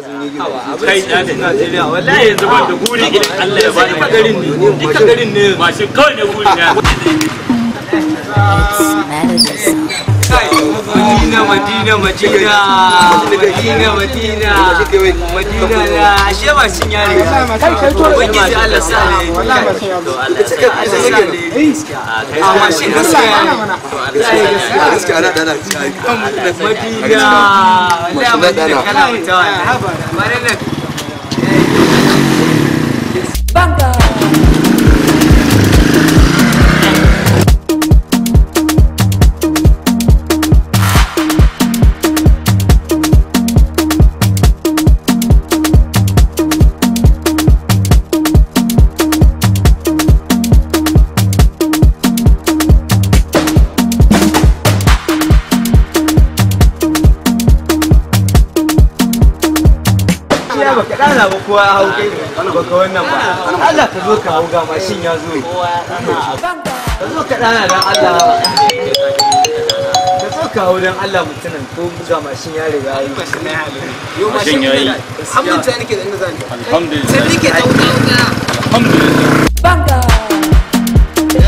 Kai da Najeriya wallahi yanzu ban da guri idan Allah ya bani garin ne. Duka garin ne. Mashin kawai ne guri na. Madina Madina Madina Madina Madina Madina na ashe mashin ya riga ubangiji Allah sa ne to Allah sa ne a mashin gaskiya gaskiya ana dana Madina wallahi Madina kana mutawa bare Banga. Kana ba kowa hau kai baka wannan ba. Allah ka zo ka hau ga mashin ya zo. Ka zo ka dana dan Allah. Ka zo ka hau dan Allah mutumin ko ga mashin ya riga yi. Mashin ya yi. Alhamdulillah nake da inda zan. Alhamdulillah. Sai nake ta wuta wuta. Alhamdulillah. Banga.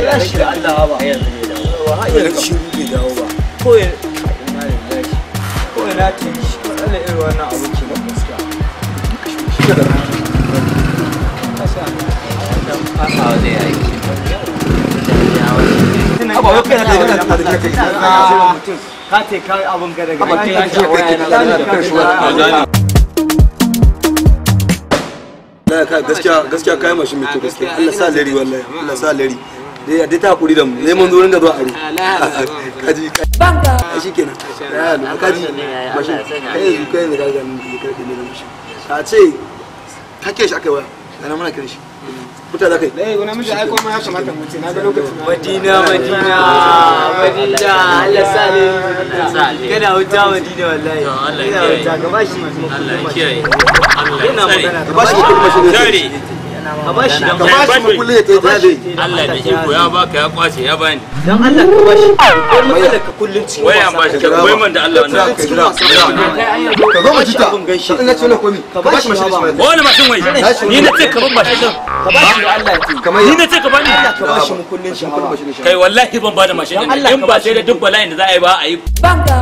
Ya shi da Allah ba. Har yanzu shiru bai dawo ba. Ko ya ko na ta yi shi matsalar irin wannan abu ke na gaskiya. Gaskiya gaskiya kayan mashin mai kyau gaskiya Allah sa lari wallahi Allah sa lari dai dai ta hakuri da mu sai mun zo ringa zuwa are kaji Banga. shikenan kaji mashin kai yanzu kai ne kaga ni kai ne mashin a ce ka kira shi aka waya ana muna kiran shi muta za ka yi eh wani miji ai komai ya kamata mu ce na ga lokacin Madina Madina Madina Allah sa ne kana wuta Madina wallahi Allah kana ya wuta ka bashi Allah ya kiyaye. Allah yana ya tsare. magana ka bashi mukulli mashin ne Tsare. ka bashi dan ka bashi mukulli ya tayi dai Allah da iko ya baka ya kwace ya bani. dan Allah ka bashi kai matsalar ka kullun cikin Wayan bashi ka wai man da Allah wannan. ka jira ka zo mu jita in na ce na komi ka bashi mashin Ismail Wani mashin wai. Ni na ce ka ban mashin din. Ka bashi da Allah ya kamar Ni na ce ka bani. Allah ka bashi mukullin shi mukullin mashin Kai wallahi ban bada mashin din. Allah In ka ba bashi sai da duk bala'in da za a yi ba a yi. Banga.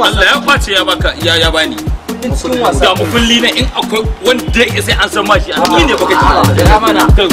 Allah ya kwace ya baka ya ya bani. Kullun cikin wasa Ga mukulli na in akwai wanda ya sai an san mashi. Ni ne baka ci. Jira mana. Kai.